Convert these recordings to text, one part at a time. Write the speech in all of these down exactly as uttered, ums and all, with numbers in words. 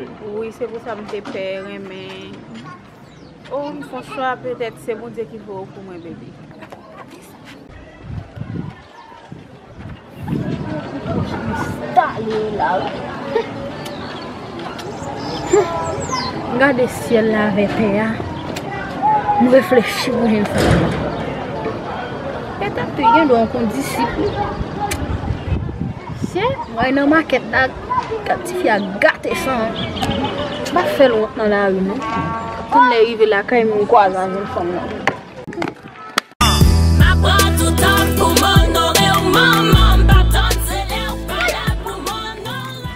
Wi, se pou sa m te pè renmen. O, wi, m fè yon chwa, petèt se Bondye ki voye w pou mwen, baby. Instale la, wi. M gade syèl la avè tè a. M reflechi pou jèn fanm nan. Petèt li gen dwa yon kondisip, wi. Sye, mwen nan makèt la, gad tifi a gate san. M pa fè l wont nan lari, non. Tann lè rive lakay m, m kwaze a jèn fanm nan. M ap pran tout tan pou m onore w, manman, m pa tann se lè w pa la pou m onore.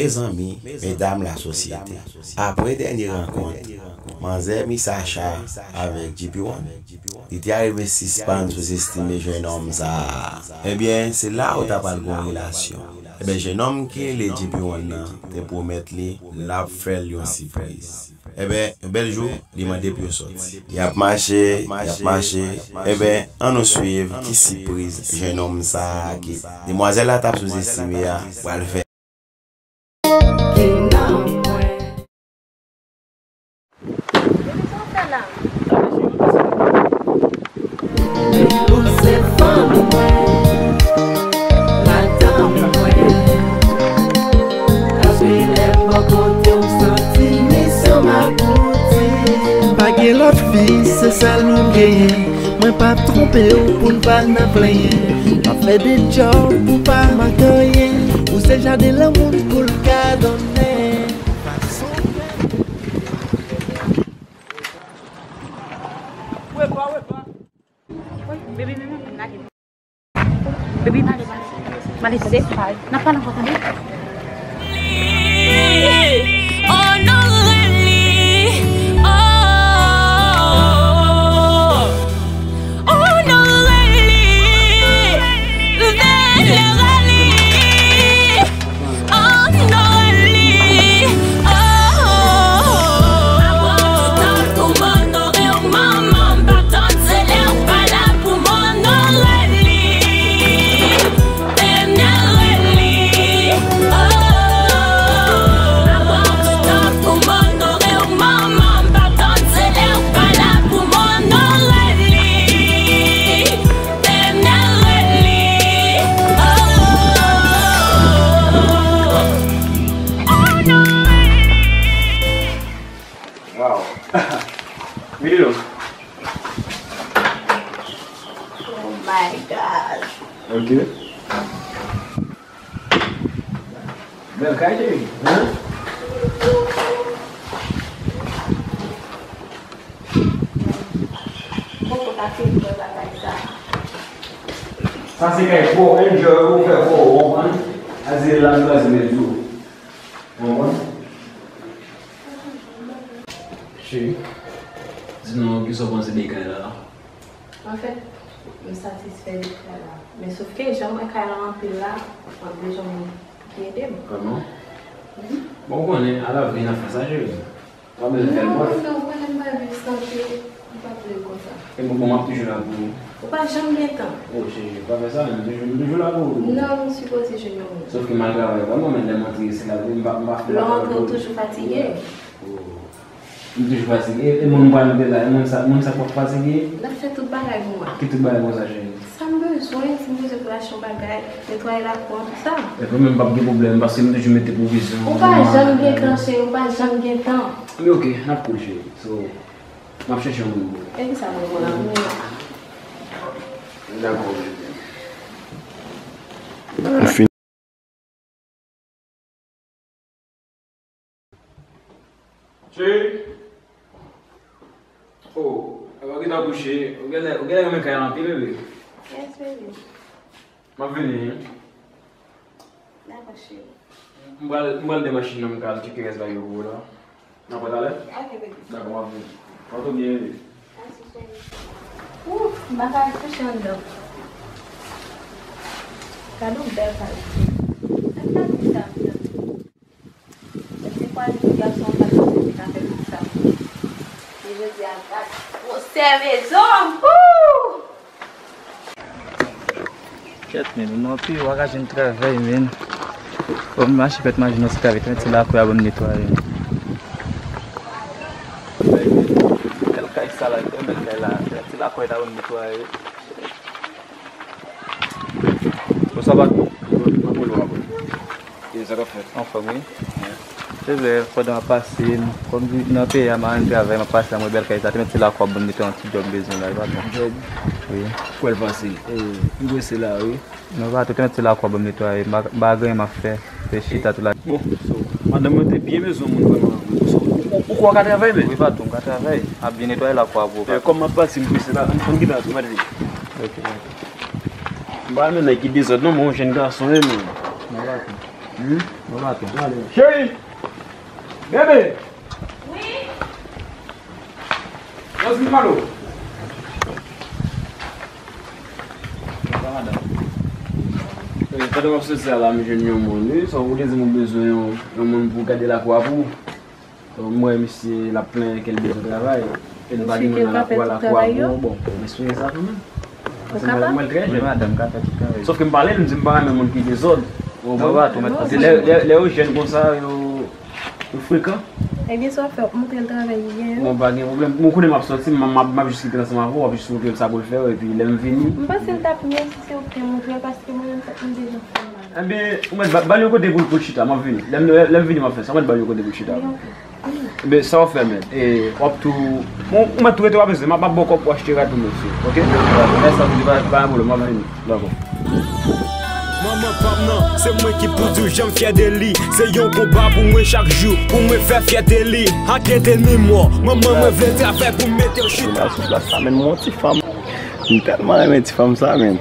Mezanmi, medam lasosyete, apre dènye rankont manzè Miss Asha avèk G P One, li te arive sispann souzestime jennonm sa a. Ebyen, se la ou ta pral gen yon relasyon. Ebyen, jennonm ki rele G P One nan te pwomèt li l ap fè l yon sipriz. Enben, yon bèl jou, li mande pou yo sòti. Y ap mache, y ap mache. Enben, ann nou swiv ki sipriz jennonm sa a ke demwazèl la t ap souzestime a pral fè. Ou se fanm mwen, madanm mwen. Paske lè m bò kote w, m santi misyon m ap bouti. Pa gen lòt fi, se sèl ou m genyen. Mwen p ap twonpe w pou n pa nan plenyen. M ap fè de djòb pou pa manke anyen. Ou se jaden lanmou m pou l ka donnen. Baby, baby, baby, n ale. Baby, n ale, n ale. N ale, tande? N ap pale ankò, tande? Onore li, oh, onore li, venere li. Onore li, oh. M ap pran tout tan pou m onore w, manman, m pa tann se lè w pa la pou m onore li, venere li, oh. M ap pran tout tan pou m onore w, manman, m pa tann se lè w pa la pou m onore li. Wow. Vini non. Oh my God. Ok. Bèl kay, cheri, hein? Poko ka fini wè bagay sa. Sa se kay pou w enjoy, pou w fè pou w, ou konprann? Azile la, nou chwazi met jou. Ou konprann? Cheri, di nou, kisa w panse de kay la? Anfèt, m satisfè de kay la. Men sòf ke jan m wè kay la anpil la, m ap bezwen moun ki ede m. Vrèman? Wi. Bon, ou konnen, a la vi, n ap fè sa, cheri. Pa bezwen fè l bwèf. Non, non, ou konnen m pa vle santi, m pa vle l konsa. E bon, bon, m ap toujou la pou ou. Ou pa janm gen tan. Oh, cheri, pa fè sa, m toujou, m toujou la pou ou. Non, m sipoze jwenn yon moun. Sòf ke m al travay vrèman, men lè m antre isit la, m pa, m pa fè l. Lè w antre, ou toujou fatige. Oh. M toujou fatige. E, e moun m pral mete la, e moun sa, moun sa pap fatige? L ap fè tout bagay pou mwen. Ki tout bagay konsa, cheri? Sa m bezwen, si m bezwen pou l achte yon bagay, netwaye lakou an, tout sa. Epi mwen menm m pap gen pwoblèm, paske m toujou mete pwovizyon. Ou pa janm gen tan, cheri, ou pa janm gen tan. Men ok, n ap cool, cheri. So, m ap chèche yon moun pou ou. E kisa m pral pran la pou mwen? Dakò, cheri. Cheri. Oh, ou gentan kouche. Ou genlè, ou genlè renmen kay la anpil, bebe. Yes, baby. M ap vini, wi. Dakò, cheri. M pral, m pral de machin nan, m ka al tcheke rès bagay yo pou ou la. N ap wè talè? Ok, baby. Dakò, m ap vini. Pòte w byen, bebe. Mèsi, cheri. Ouf, m pa ka touche anndan. Gade yon bèl kay. Gade kay sa. Se kwa de ti gason sa ki te ka fè tout sa. Men jodi a, gad gwosè mezon! Ooh! Kèt, men, nou nan peyi, w a ka jwenn travay, men. Bon, m mache fèt manje nan ti kay, tande ti lakòy a ban m netwaye. Bèl kay sa la, bèl kay la, ti lakòy la ban m netwaye. Bon, sa va? Anfòm, wi. Se vre, pandan m ap pase, kòm di, nan peyi a, m al travay, m ap pase la, m wè bèl kay sa, te mèt se la kòb, m te yon ti djòb bezwen la, e pa bon. Djòb? Wi. Kwè l fasil. E, m prese la, wi. Non, pa tou, te mèt se la kòb, m netwaye, m pa, m pa gen anyen m ap fè, se chita tou la. Bon, so, madanm mwen te byen bezwen moun vrèman. So, ou, ou, ou kwè w ka travay, men? Wi, patwon, m ka travay. M ap byen netwaye la kwa pou ou. E, kòm m ap pase, m prese la, ann, ann kite la, m ap vini. Ok, ok. M pa renmen nèg ki dezòd non, mwen yon jèn gason, wi, men. Non, patwon. Hmm? Non, patwon. Cheri! Bebe! Wi? Rosemary Malo! Eh, pandan w ap soti a la, m jwenn yon moun, wi. Sa w te di m ou bezwen yon, yon moun pou gade lakwa pou ou. Bon, m wè misye l ap plenyen ke l bezwen travay. E l pa gen moun nan lakwa, lakwa pou bon, m espere sa kanmenm. Paske mwen, mwen trè jèn. Wi, madanm, ka fè tout travay. Sòf ke m pale l, m di m pa renmen moun ki dezòd. Ou konprann? Paske lè, lè, lè yo jèn konsa, yo, yo frekan. Ebyen, sa w ap fè, w ap montre l travay li gen yo? Bon, pa gen pwoblèm. Bon, kounye a m ap sòti, m, m, m ap jis kite l ansanm avè w, w ap jis montre l sa pou l fè yo, epi lè m vini. M panse l t ap mye si se ou ki te montre l, paske mwen menm, fòk m deja fè l la. Ebyen, ou mèt ba, ba l yon kote pou l, pou l chita, m ap vini. Lè m, lè, lè m vini, m ap fè sa. Ou mèt ba l yon kote pou l chita. Ebyen, sa w ap fè, men, e, w ap tou, bon, ou mèt tou rete w ap bezwen, m ap, m ap ba w kòb pou w achte rad pou mesye, oke? Mèsi anpil, pa, pa gen pwoblèm, m ap vini. Dakò. Manman pa m nan, se mwen ki pou di w jan m fyè de li. Se yon konba pou mwen chak jou, pou mwen fè fyète li. Ak entelimò, manman mwen vle travay pou mete w chita. Sou plas la, men, m wè yon ti fanm. M tèlman renmen ti fanm sa, men.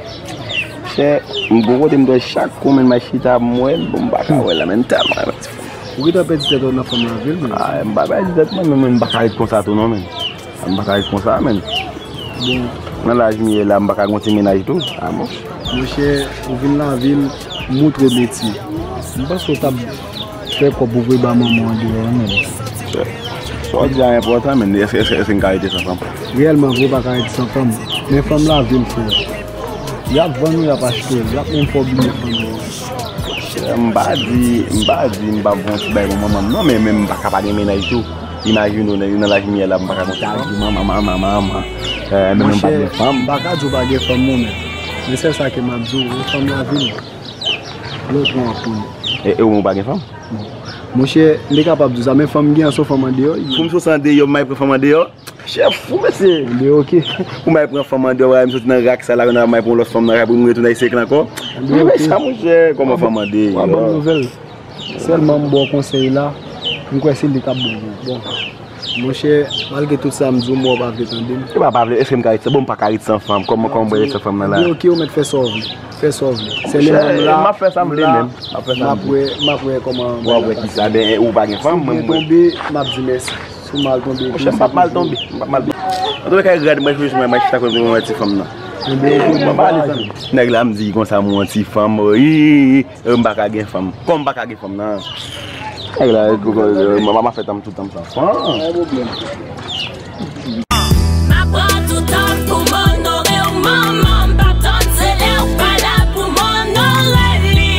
Chè, m gon kote m dwe chak kou, men, m al chita, m wè l, bon, m pa ka wè l la, men, m tèlman renmen ti fanm. Ou gentan pèdi tèt ou nan fanm nan vre, men. Ah, m pa pèdi tèt mwen, men, men, m pa ka ret konsa tou, non, men. M pa ka ret konsa, men. Bon. Nan laj m ye la, m pa ka gon ti mennaj tou. Ah, bon. Monchè, ou vin lavil, moutre w metye. M panse w t ap fè kòb pou voye ba manman w andeyò, men. Sa w di a enpòtan, men. Èske, èske, èske n ka rete san fanm? Reyèlman vre, w pa ka rete san fanm. Men fanm lavil, frè. Y ap vann ou, y ap achte w. Y ap menm fè w bliye fanmi w. M pa di, m pa di m p ap fè yon ti bagay pou manman m non, men, men m pa ka pa gen mennaj tou. Imajine w, nan, nan laj m ye la, m pa ka konn sa di manman, manman, manman. Eh, men, men m pa gen fanm. M pa ka di w pa gen fanm non, men. Men sèl sa ke m ap di w, yon fanm lavil, lòt moun ap konnen. E, e ou menm ou pa gen fanm? Non. Monchè, m te kapab di w sa, men fanm m gen an se yon fanm andeyò. Pou m soti andeyò, m al pran fanm andeyò? Chèf, ou mesye. Andeyò, oke. Pou m al pran fanm andeyò, m soti nan rak sa la, m al pran yon lòt fanm nan rak, pou m retounen ayisyen ankò. Andeyò, oke. Men sa, monchè, kòman fanm andeyò? W ap ban m nouvèl. Sèlman m ba w konsèy la, m kwè se li k ap bon pou ou. Bon, monchè, malgre tout sa m di w, m wè w pa vle tande m. E pa, pa vle, èske m ka ret san, bon, m pa ka ret san fanm, kòman, kòman m pral ret san fanm nan la? Ebyen, oke, ou mèt fè sa w vle, fè sa w vle. Sèlman m la, m ap fè sa m vle menm, m ap fè sa m vle. M ap wè, m ap wè kòman bagay ap pase. W ap wè kisa, ben, ou pa gen fanm, mwen, mwen. Si m byen tonbe, m ap di mèsi. Si w mal tonbe tou, se pou ou. Monchè, m p ap mal tonbe, m p ap mal tonbe. Antouka, gad mwen, jis mwen, mwen chita kote mwen wè ti fanm nan. Ebyen, oke, m pa ale tann. Nèg la, m di konsa, m wè yon ti fanm, wi. E m pa ka gen fanm. Kòm m pa ka gen fanm nan. Nèg la, m, m, m ap fè tan m tout tan m san fanm. Pa gen pwoblèm. M ap pran tout tan m pou m onore w, manman. M p ap tann se lè w pa la pou m onore li.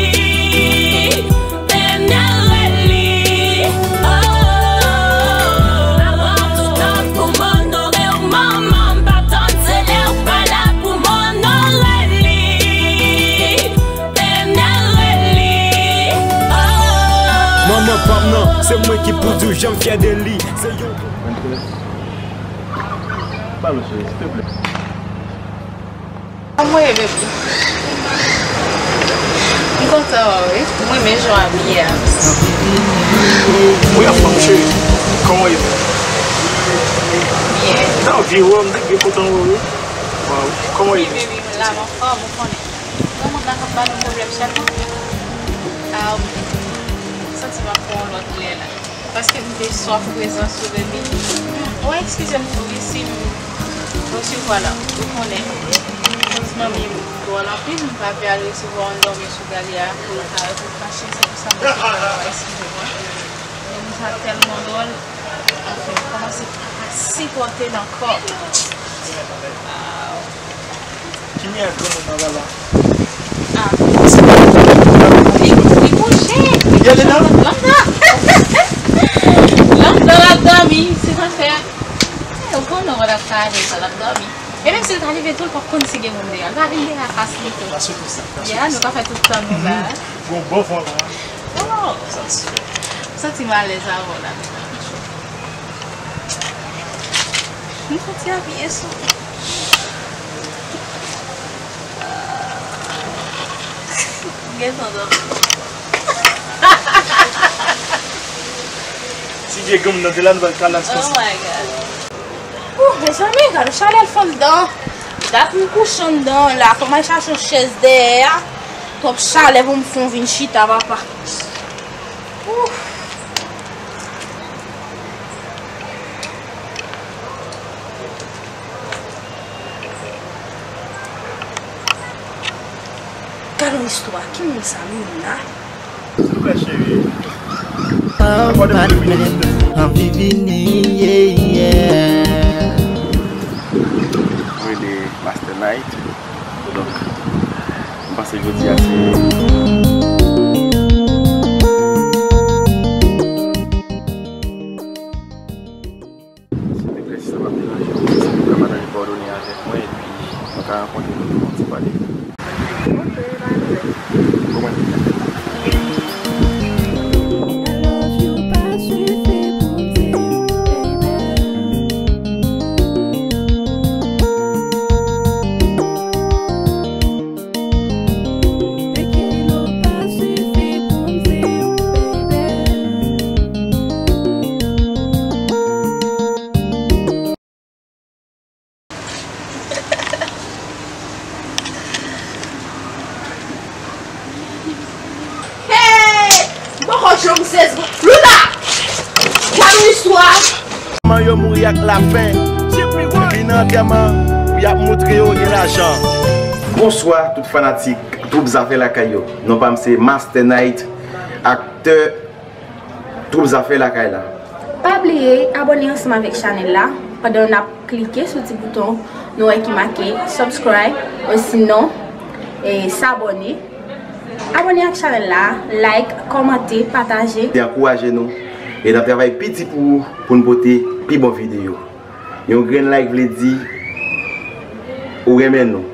Enèl li, oh. M ap pran tout tan m pou m onore w, manman. M p ap tann se lè w pa la pou m onore li. Manman pa m nan, se mwen ki pou di w jan m fyè de li. Se yon... Ba m cheri, silteplè. Kòman w ye, baby? M kontan wè w, wi. M renmen jan w abiye a. Wi, anfòm, cheri. Kòman w ye? Byen. Nan vye wè w, m te byen kontan wè w, wi. Waw, kòman w ye? Wi, baby, m la, m anfòm, ou konnen. Yon moun la k ap ba nou pwoblèm chak jou. Ah, m santi m ap pran yon lòt lè la. Paske m te swaf prezans ou, baby. Ou eskize m tou, wi, si m resevwa la. Ou konnen, koz manmi m dwòl anpil, m pa vle al resevwa yon lòm sou galya pou l ka, pou l fache, se pou sa m resevwa la, eskize mwen. Nonm sa tèlman dwòl, anfen, m kòmanse pa ka sipòte l ankò. Ki miyè granmoun nan la la? Li, li kouche. Li kouche. L ap dòmi. L ap dòmi, l ap dòmi. Se zafè. Ou konnen w ap travay, sa l ap dòmi. E menm si l ta leve tou, l p ap konn si gen moun deyò. L va vin deyò fasilite. Ya, nou ka fè tout tan nou la. Gon bon van la. Oh! Satisfè. M santi m alèz avè w la. M santi apiye sou. Gentan dòmi. Ti vye granm nan te la, nou pral kalas konsa. Oh my God. Ouh, mezanmi, gade chalè l fè anndan. Dat m kouche anndan la, fò m al chache yon chèz dèyè a. Twòp chalè pou m fè yon vin chita, papa. Ouh. Gade yon istwa, ki moun sa, Luna? Silvouplè, cheri. Akòde m de minit. Anvi vini, yeah, yeah. Mwen rele Master Night. Donk, m panse jodi a se. Silvouplè, si sa p ap deranje w, si w ka pataje kòdone avèk mwen, epi nou ka rankontre nou pou yon ti pale. Ok, pa de pwoblèm. Bon, mwen. Hey! M poko janm sezi. Luna! Gade yon istwa! Manman yo mouri ak lafen. Epi nan antèman, y ap montre yo gen lajan. Bonswa tout fanatik Twoup Zafè Lakay yo. Non pa m se Master Night, aktè Twoup Zafè Lakay la. Pa bliye abòne ansanm avèk chanèl la pandan n ap klike sou ti bouton nou wè ki make subscribe, osinon, e, s'abonner. Abòne ak chanèl la, like, kòmante, pataje. Te ankouraje nou, e n ap travay pi di pou ou, pou n pote pi bon videyo. Yon grenn like vle di ou renmen nou.